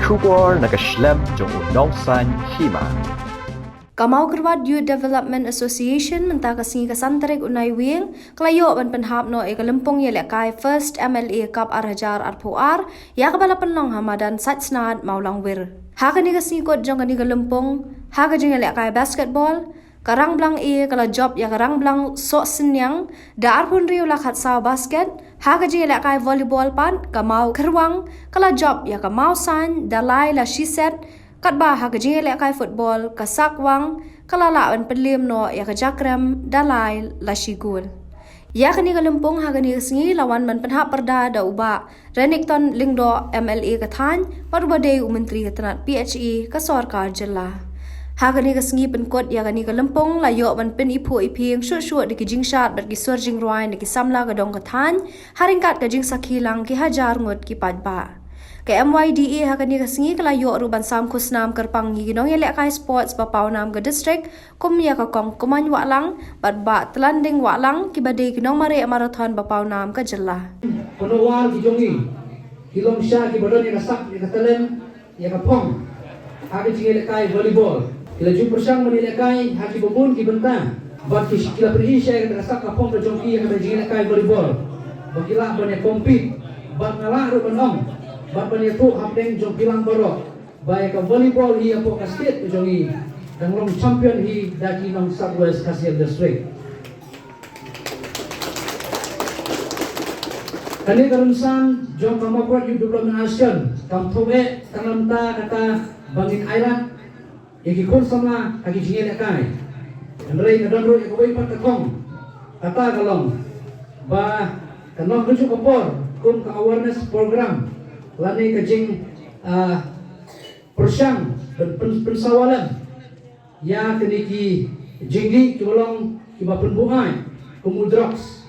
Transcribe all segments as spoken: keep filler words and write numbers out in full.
Khubor na ka shlem jong u nongsan hima. Ka Mawkyrwat Youth Development Association mynta ka sngi ka san tarik u Naiwieng ka la ïoh ban pynhap noh ïa ka lympung ïalehkai First M L A Cup ar hajar arphew ar ïa kaba la pynlong ha madan Saitsnad Mawlangwir. Ha kane ka sngi kut jong kane ka lympung, ha ka jingïalehkai basketball, ka Rangblang A ka la jop ïa ka Rangblang Sohsynniang da arphew hynriew la khatsaw basket. Ha ka jingïalehkai volleyball pat, ka Mawkyrwang ka la jop ïa ka Mawsaiñ da lai la shi set. Katba ha ka jingïalehkai football, ka Sakwang ka la lah ban pynliem noh ïa ka Jakrem da lai la shi gol. Ïa kane ka lympung ha kane ka sngi la wan ban pynhap pyrda da u Bah Renikton Lyngdoh, M L A ka thaiñ, bad uba dei u Myntri ka tnat P H E ka sorkar jylla. Ha kane ka sngi pynkut ïa kane ka lympung la ïoh ban pyniphuh iphieng shuh shuh da ki jingshad bad ki sur jingrwai na ki samla ka dong ka thaiñ, ha ryngkat ka jingsakhi lang ki hajar ngut ki paidbah. Ka M Y D A ha kane ka sngi ka la ïoh ruh ban sam khusnam kyrpang ïa ki nongïalehkai sports ba pawnam ka district, kum ïa ka Kong Kumaiñ Wahlang bad Bah Tlanding Wahlang, kiba dei ki nongmareh marathon ba pawnam ka jylla. Pynwar ki jong ngi ki long sha kiba don ïa ka sak, ïa ka talent, ïa ka phong ha ka jingïalehkai volleyball. Ki la ju pyrshang ban ïalehkai ha kiba bun ki bynta bad ki, ki la pyni sha ïa ka sak ka phong ka jong ki ha ka jingïalehkai volleyball ba ki lah ban ïa compete. Bad nga lah ruh ban ong bad ban ïathuh hapdeng jong phi lang baroh ba ïa ka volleyball hi hapoh ka state ka jong ngi dang long champion hi da ki nong South West Khasi Hills District. Kane ka rynsan jong ka Mawkyrwat Youth Development Association kam thoh eh tang namar kata ba ngin ailad ïa ki khun samla ha ki jingïalehkai. Hynrei ka don ruh ïa kawei pat ka thong, kata ka long ba ka long kajuh ka por kum ka awareness program lane ka jing, ah, pyrshang pyn, pyn, pynsawa lem ïa kine ki jingdih kiba long kiba pynbuaid kum u drugs.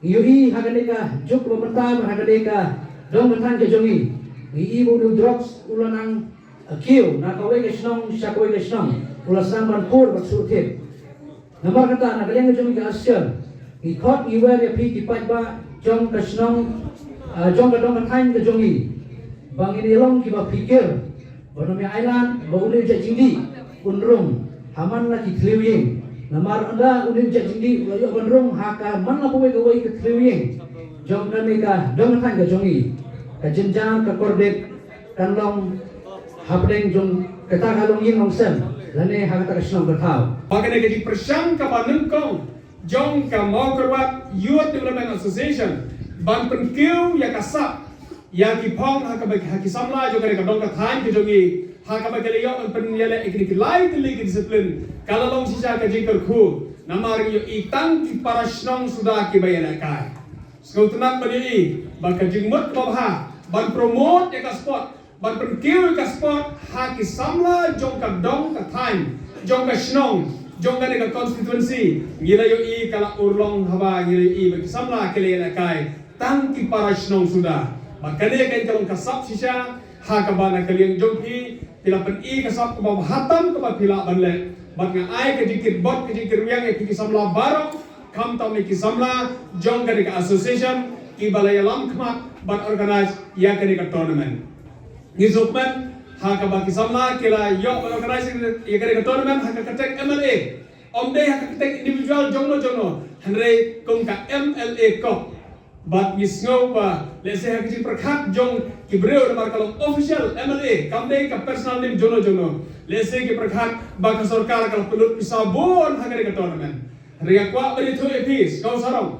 Ngi ïohi ha kane ka juk ba mynta bad ha kane ka dong ka thaiñ ka jong ngi, ngi i ba u drugs u la nang, uh, kiew na kawei ka shnong sha kawei ka shnong, u la sdang ban pur bad shu thied. Namar kata na ka liang ka jong ngi ka association, ngi khot ngi wer ïa phi ki paidbah jong ka shnong, ah, jong ka dong ka thaiñ ka jong ngi ba ngin ïa long kiba phikir ba nym ïa ailad ba une u jait jingdih un rung ha man la ki thliew ïing. Namar ynda une u jait jingdih u la ïoh ban rung ha ka man la kawei kawei ka thliew ïing jong kane ka dong ka thaiñ ka jong ngi, ka jynjar ka kordit kan long hapdeng jong kata ka longïing longsem lane ha kata ka shnong ka thaw. Ba kane ka jingpyrshang kaba nyngkong jong ka Mawkyrwat Youth Development Association ban pynkiew ïa ka sap ïa ki phong ha kaba, ha ki samla jong kane ka dong ka thaiñ ka jong ngi ha kaba ki la ïoh ban pynïaleh ïa kine ki lai tylli ki discipline ka la long shisha ka jingkyrkhu. Namar ngi ïohi tang ki para shnong suda kiba ïalehkai. Sngewtynnat ban ïohi ba ka jingmut kaba bha ban promote ïa ka sport, ban pynkiew ïa ka sport ha ki samla jong ka dong ka thaiñ, jong ka shnong, jong kane ka constituency, ngi la ïohi ka la urlong haba ngi la ïohi ba ki samla ki la ïalehkai tang ki para shnong suda. Ba kane ka long ka sap shisha ha kaba na ka liang jong phi, phi la pyni ka sap kaba bha tam kaba phi lah ban leh. Bad nga ai ka jingkyrpad, ka jingkyrwiang ïa phi ki samla baroh, khamtam ïa ki samla jong kane ka association kiba la ïalam khmat ban organize ïa kane ka tournament. Ngi sngewkmen ha kaba ki samla ki la ïoh ban organize ïa kane ka tournament ha ka kyrteng M L A. Ym dei ha ka kyrteng individual jongno jongno, hynrei kum ka M L A Cup. Bad ngi sngew ba lehse ha ka jingpyrkhat jong ki briew namar ka long official M L A, kam dei ka personal name jongno jongno. Lehse ki pyrkhat ba ka sorkar ka la pynlut pisa bun ha kane ka tournament. Hynrei nga kwah ban ïathuh ïa phi, sngewsarong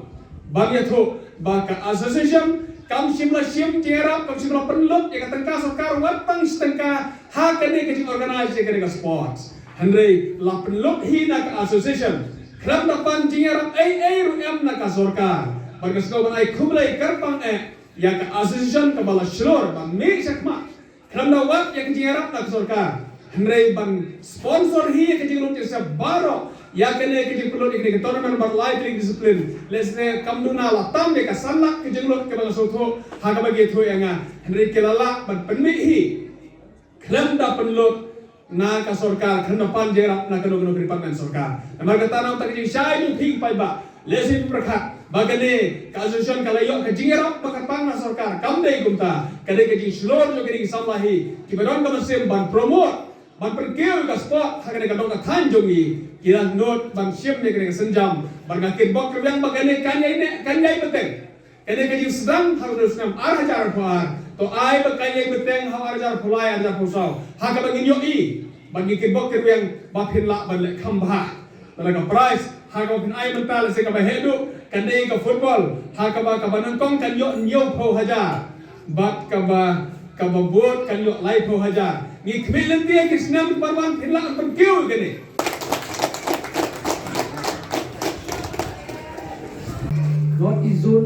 ban ïathuh ba ka association kam shym la shim jingïarap, kam shym la pynlut ïa ka tyngka sorkar wat tang shi tyngka ha kane ka jingorganize ïa kane ka sports. Hynrei la pynlut hi na ka association. Khlem da pan jingïarap ei ei ruh em na ka sorkar. Bad nga sngew ban ai khublei kyrpang eh ïa ka association kaba la shlur ban mih shakhmat. Khlem da wad ïa ka jingïarap na ka sorkar, hynrei ban sponsor hi ïa ka jinglut jingsiap baroh ïa kane ka jingpynlut ïa kane ka tournament ba lai tylli ki discipline. Lehse kam duna la tam ïa ka san lak ka jinglut kaba la sngewthuh ha kaba ki ïathuh ïa nga, hynrei ki la lah ban pynmih hi khlem da pynlut na ka sorkar, khlem da pan jingïarap na kano kano ka department sorkar. Namar kata na ka bynta ka jingshai jong phi paidbah, lehse phi pyrkhat Ba kane ka association ka la ïoh ka jingïarap ba kyrpang na sorkar, kam dei kumta, ka dei ka jingshlur jong kine ki samla hi kiba don ka mynsiem ban promote, ban pynkiew ka sport ha kane ka dong ka thaiñ jong ngi. Ki la nud ban shim ïa kane ka sienjam, bad nga kitbok kitrwiang ba kane kan ïai ne, kan ïai bteng. Kane ka jingsdang ha u snem ar hajar arphew ar, to ai ba kan ïai bteng ha ar hajar arphew lai, ar hajar arphew saw, ha kaba ngin ïohi, bad ngi kitbok kitrwiang ba phin lah ban leh kham bha. Te la ka prize ha kaba phin ai mynta, lehse kaba heh duh, kan dei ka football, ha kaba kaba nyngkong kan ïoh hynñiewphew hajar, bad kaba, kaba bud kan ïoh laiphew hajar. Ngi khmih lynti ha ki snem ban wan phin lah ban pynkiew ïa kane. Rot izun.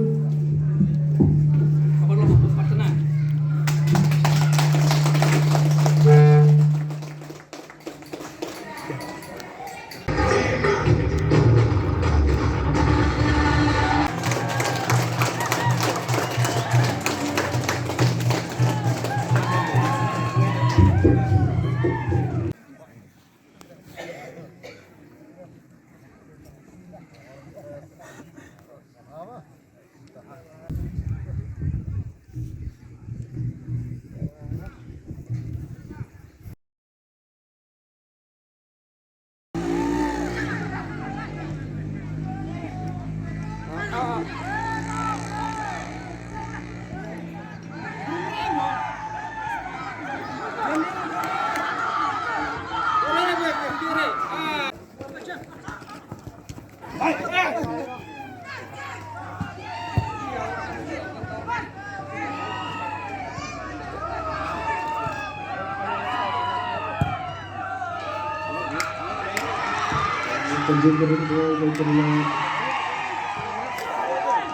Ka jingkyrkhu ka jingkyrkhu.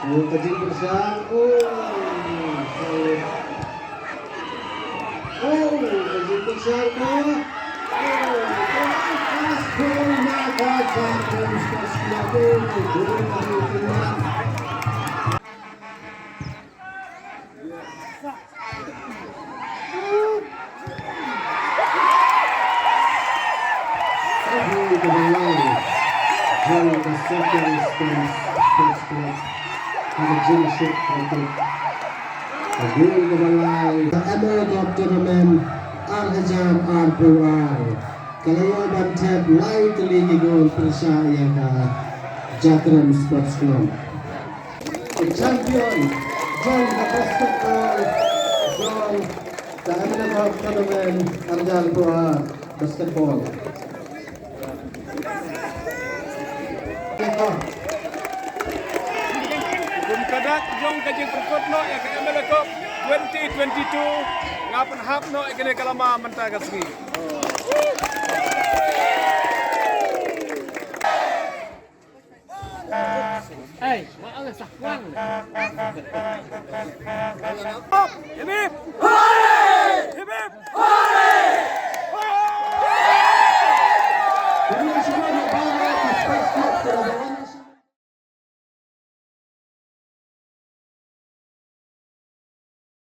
Oh, ka jingpyrshang. Oh, sorry. Oh, ka jingpyrshang ka. Oh, pass ball na ka Jatram Sports Club. Oh, ka jingpyrshang. Ka ball kaba lai jong ka Sakiang Sports Club ha ka jingshut free kick. Ka ball kaba lai ka M L Cup Tournament ar hajar arphew ar. Ka la ïoh ban thep lai tylli ki gol pyrshah ïa ka Jatram Sports Club. Champion jong ka basketball jong ka M L A Cup Tournament ar hajar arphew ar basketball. Kum ka dak jong ka jingpynkut noh ïa ka M L A Cup twenty twenty-two, nga pynhap noh ïa kane ka lama mynta ka sngi. Hey, ma ang sa kwang. Hop, ini.